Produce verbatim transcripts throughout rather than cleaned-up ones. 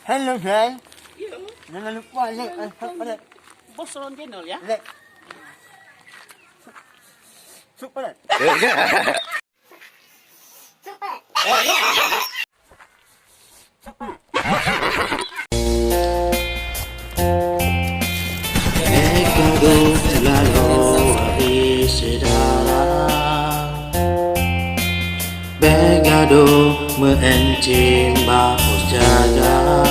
Hello, guys. Jangan lupa like and subscribe. Bos Ron Channel, ya. Like. Subscribe. Bèk gadôh meu-, encheng bak peujaga.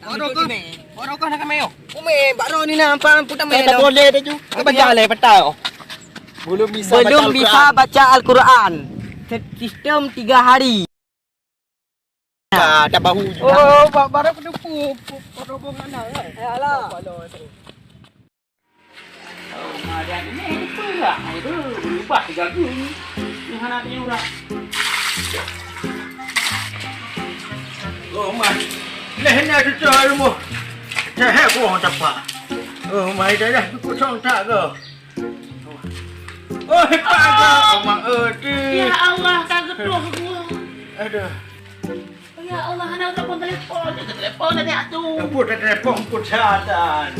Baroe kah, baroe kah na kamé, oh? Umé, baroe ni na, ampang, putamé. Eh, tak boleh dah, Ju. Apa jalan, patah, oh? Belum bisa baca Al-Quran. Belum bisa baca Al-Quran. Sistem tiga hari. Ah, dah bahu juga. Oh, ba-, baru kedepu, pu-, pu-, rombongan dah, kan? Ya Allah. Oh, Marian ini lupa lah. Itu berubah tiga gini. Ini hana tanya orang. Oh, Mai. Leh na cucok rumoh. Cahek buah tapak. Oh, Mai, dah, dah, kosong tak ke? Oh, hebat ke? Oh, Mak, eh, ti. Ya Allah, tak getuh gua. Aduh. Ya Allah, hana telepon-telepon, dia telepon dah tu. Telepon, dah telepon, pun syaitan.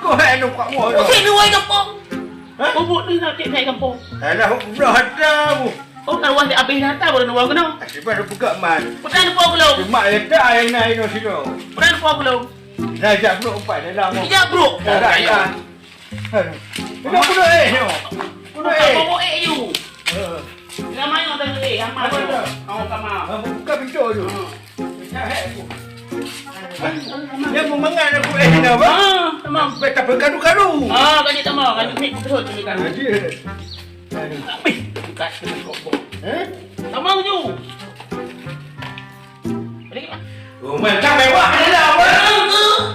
Kau hai nu kat wah. Mesti ni wai kampung. Hah? Bubuk ni nak cek saya kampung. Alah, udah ada. Oh, kan wah dia habis dah, tak boleh nuang kena. Asyik baru buka man. Pekan pun belum. Cuma ya tak yang naik no sino. Pekan pun belum. Dah jak bro empat dalam. Tidak bro. Dah, dah, dah. Aduh. Kena kuda eh, nyo. Kuda eh. Kamu eh, you. Eh. Ramai orang tanya, eh, ramai orang. Apa tu? Orang sama. Ah, buka pintu tu. Ah. Dia memangan aku, eh, kenapa? Ah, tamam. Beta berkaru-karu. Ah, kan dia tamam. Kan dia perut tu kan. Aduh. Aduh. Habis. Buka pintu kok. Eh? Tamam tu. Oh, macam mewah ni lah, apa?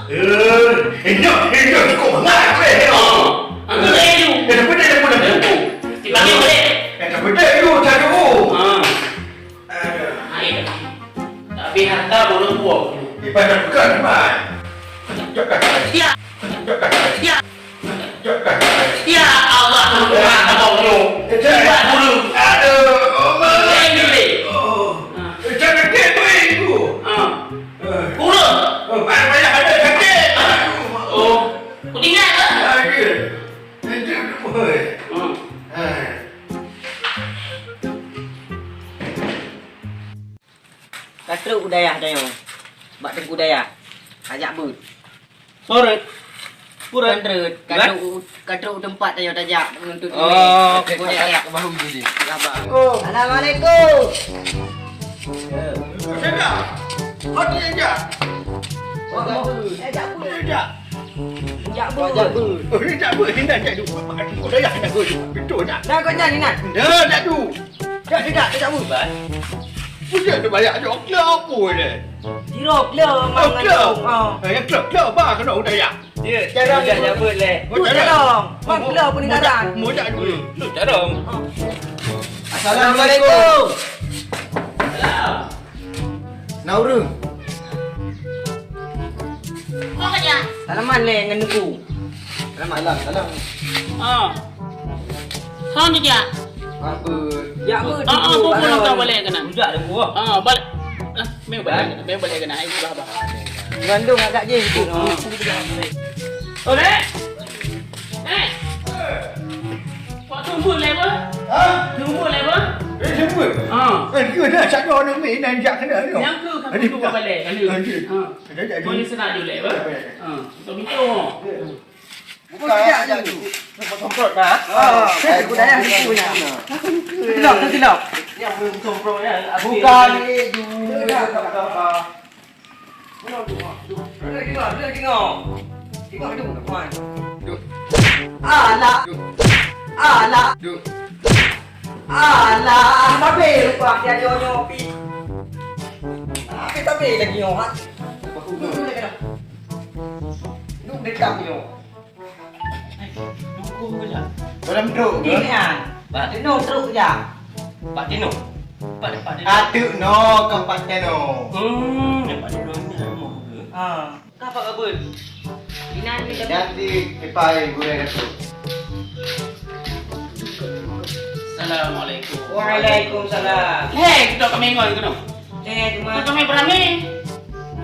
Eh, eh, jom, eh, jom, cukup bangat, apa, eh? Oh, angkat lagi tu. Eh, dah pedas, dah pedas. Timbang dia boleh. Eh, dah pedas tu, cari tu. Ha. Aduh. Hai. Tapi harta boleh buang. Eh, pada bukan, Mat. Cakap. Ya. Cakap. Ya. Ya Allah, Tuhan, abang nyoe. Hebat dulu. Aduh, Allah. Lain dulu deh. Oh. Ha. Jangan dia tu, eh, tu. Ha. Eh. Kurang. Oh, payah, payah, ada sakit. Aduh. Oh. Kau tinggal ke? Ah, ya. Nanti aku, eh. Hmm. Ah. Ka trok u dayah tanyoe. Bak Teungku Dayah. Tajak beuet. Sorot. Pura. Kan trok. Ka trok u, ka trok u teumpat tanyoe tajak meuntuet. Oh, oke. Boleh, ya. Bahu tu je. Assalamualaikum. Sedap. Hati aja. Eh, jak beuet. Eh, jak. Jak beuet. Jak beuet. Oh, ni jak beuet. Ni dah jak dulu. Aku dah yak dah beuet. Betul tak? Dah kau nyan, Inan. Dah, jak dulu. Jak, jak, jak, jak beuet. Udah tu banyak jok klop pun eh. Zero klop, oh, mang klop. Ngandung. Ha. Eh, klop, klop, bah, kena udah yak. Ya, jarang udah nyambut leh. Tu jarang. Mang klop pun ni jarang. Mojak dulu. Tu jarang. Ha. Assalamualaikum. Salam. Na ureueng. Salaman lé ngon Teungku. Salaman. Salam, salam. Ah. Hon jak. Apa? Jak beuet. Ah, ah, Teungku. Bubur nangka balik keunan. Ujak Teungku. Ah, balik. Ah, meh balik. Meh balik keunan. Hai, bah, bah. Ngandung agak je. Ah. Oh, Nek. Eh! Wak teumbon lé beuh? Ha? Teumbon lé beuh? Eh, teumbon? Ha. Eh, keu dah sak dua aneuk mi nan jak keunan nyoe. Nyang keu ka kutu bak balai, ka lheueh. Ha. Ada, ada. Kau ni senang je lé beuh? Ada, ada. Ha. Betul, betul. Ya. Buka jak tu. Semprot dah. Ha. Eh, budaya situ nya. Silap, silap. Yang belum semprot ya. Bukan ni, ju. Bukan, bukan, bukan. Tengok, tengok, tengok, tengok. Tengok tu, teman. Duk. Alah. Duk. Alah. Duk. Alah, babe rupa dia nyoe, nyoe pi. Tapi, tapi lagi nyoe, ha. Duk dekat nyoe. Dalam truk ke? Ni kan. Bak teuno truk ja. Bak teuno. Bak, bak teuno. Atuk no, kan bak teuno. Hmm, bak teuno ni rumah ke? Ha. Ka bak kabut. Inan ni dah. Nanti ipai gurèe Datuk. Assalamualaikum. Waalaikumsalam. Hei, kita kami ngoi kena. Eh, cuma kami berani.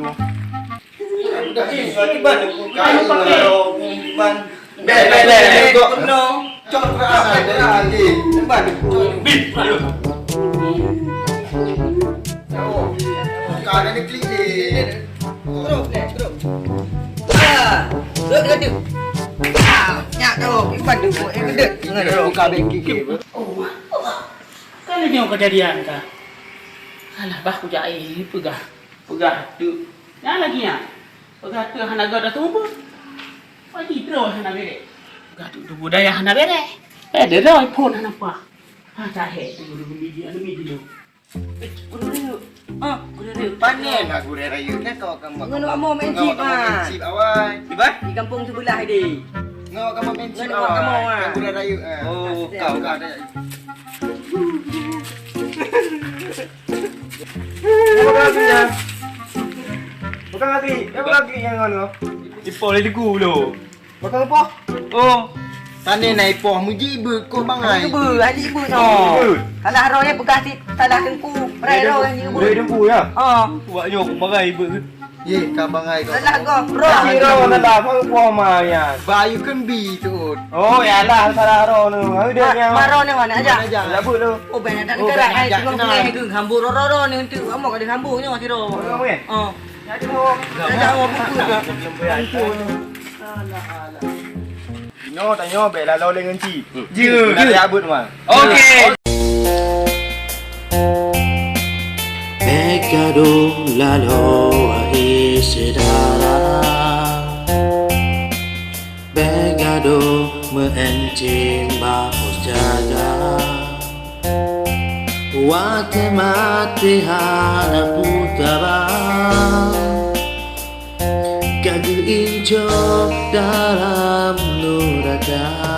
laju. Dah, eh, Iban, bukan, Iban. Beh, beh, beh, beh. Kok no? Cok, cok, cok, cok. Iban. Bih, aduh. Oh, bukan ada klik, eh. Terus, next, terus. Ah, terus, terus. Ah, nyak tu, Iban tu, eh, gede. Buka bengki ke? Oh, wah, wah. Kan lagèe nyoe keujadian ka. Alah, bah kujak, eh, peugah. Peugah teuk. Nyan lagèe nyan. Peugah teuk hana gata teumeubeuet. Padi droe hana bèrèh. Peugah teuk tuboh dayah hana bèrèh. Eh, droe phôn hana paih. Ha, cahé tu guru miji, anu miji tu. Eh, guru rayeuk. Ah, guru rayeuk. Panen lah guru rayeuk. Kan kau kamoe. Ngon kamoe main chip, ah. Main chip awai. Di mana? Di kampung sebelah deh. Ngon kamoe main chip awai. Ngon kamoe, ah. Kan guru rayeuk, ah. Oh, kau, kau. Terima kasih, ya. Kang Ati, apa lagi yang anu? Ipoh lé deku lo. Bakal apa? Oh. Tane na ipoh muji ibu ko bangai. Ibu, adik ibu no. Ibu. Salah roh ya peugah si salah tengku. Rai roh yang ibu. Rai tengku ya. Oh. Wak nyo bangai ibu. Ye, ka bangai ko. Salah go. Roh. Roh salah, apa ma ya? Bayu kembi tu. Oh, ya lah salah roh tu. Aku dia yang. Maro ni mana aja? Mana aja? Labut tu. Oh, banyak dah negara hai tengok ni hambur roh roh ni untuk amok ada hambur nyo siro. Oh. Nyoe tanyoe bèk laloe lé ngon ci. Hmm. Jeuet. Nak abeuet, Wan. Okey. Bèk gadôh laloe, wahé syedara. Bèk gadôh meu'en cit bak ustazah. Watèe maté hana peue taba, ka geuinco dalam nuraka.